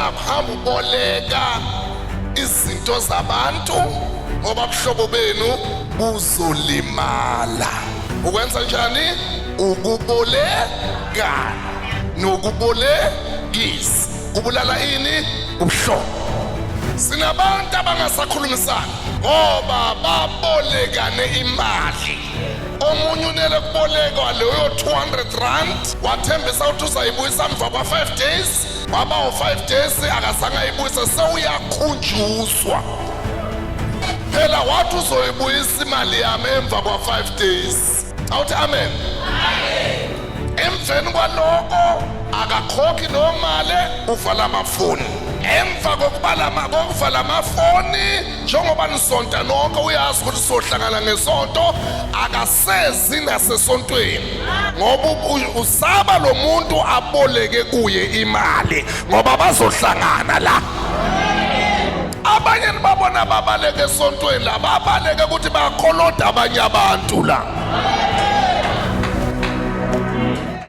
Ungakuhamba uboleka izinto zabantu ngoba buhlobo benu buzolimala. Ukwenza njani? Ukubolekana nokubolekisa kubulala ini? Ubuhlobo. Sinabantu abangasakhulumisani ngoba babolekane imali. Omunye unele kubolekwa leyo 200 rand, wathembisa ukuthi uzayibuyisa emva kwa-5 days. Waba u-5 days akazange ayibuyise, sewuyakhunjuzwa phela, wathi uzoyibuyisa imali yami emva kwa-5 days. Awuthi amen. Emveni kwaloko akakhokhi leyo mali, uvala amafoni. Emva kokuvala amafoni, njengoba nisonta nonke, uyazi ukuthi sohlangana ngesonto, akasezi nasesontweni ngoba usaba lo muntu aboleke kuye imali ngoba bazohlangana la. Abanye nibabona babaleke esontweni la, babaleke ukuthi bakholoda abanye abantu la.